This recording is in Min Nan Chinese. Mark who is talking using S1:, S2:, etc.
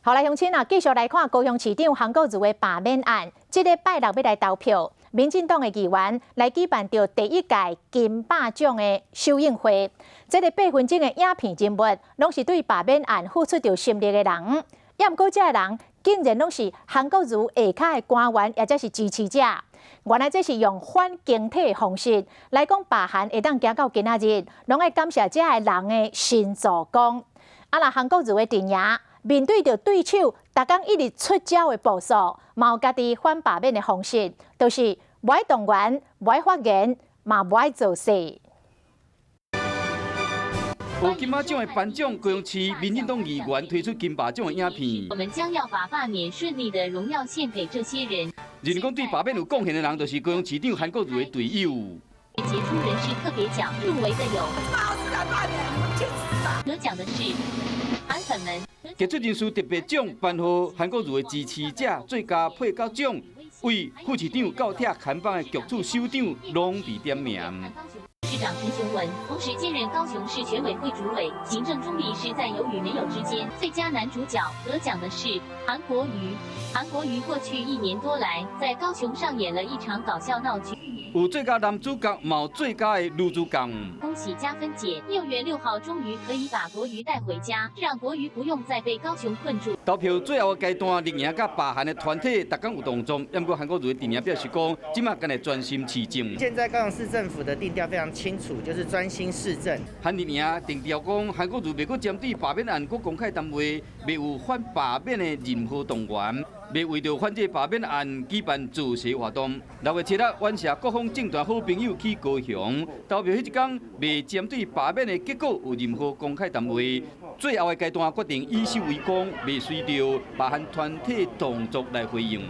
S1: 好來，鄉親啊，繼續來看高雄市長韓國瑜的罷免案。這禮拜六欲來投票，民進黨的議員來舉辦著第一屆金馬獎的首映會。這个8分鐘的影片人物，攏是對罷免案付出著心力的人。也毋過，這个人竟然攏是韓國瑜下跤的官員，抑者是支持者。原來這是用反經體的方式來講，罷韓會當行到今仔日，攏愛感謝這个人的神助攻。啊，若韓國瑜的陣營面對著對手，逐工一直出招的步數，嘛有家己反罷免的方式，就是無愛動員、無愛發言，嘛無愛造勢。
S2: 獲金馬獎的頒獎，高雄市民進黨議員推出金馬獎的影片。
S3: 我們將要把罷免順利的榮耀獻給這些人。
S2: 認為講對罷免有貢獻的人，就是高雄市長韓國瑜的隊友。
S3: 傑出人士特別獎入圍的有。得獎的是韓粉們。
S2: 傑出人士特別獎頒予韓國瑜的支持者，最佳配角獎為副市長到拆看板的局處首長攏被點名。
S3: 市長陳雄文，同時兼任高雄市選委會主委，行政中立是在有與沒有之間。最佳男主角得獎的是韓國瑜。韓國瑜過去一年多來，在高雄上演了一場搞笑鬧劇。
S2: 有最佳男主角，嘛有最佳的女主角。
S3: 恭喜加分姐，6月6號終於可以把國瑜帶回家，讓國瑜不用再被高雄困住。
S2: 投票最後的階段，綠營佮罷韓的團體逐工有動作，毋過韓國瑜的陣營表示講，這馬干焦專心市政。
S4: 現在高雄市政府的定調非常清楚，就是專心市政。
S2: 韓陣營定調講，韓國瑜袂閣針對罷免案閣公開談話，袂有反罷免的任何動員，袂為著反這罷免案舉辦造勢活動。6月7日，阮社各方政壇好朋友去高雄投票，彼一工袂針對罷免的結果有任何公開談話。最後的階段決定以守為攻，袂隨著罷韓團體動作來回應。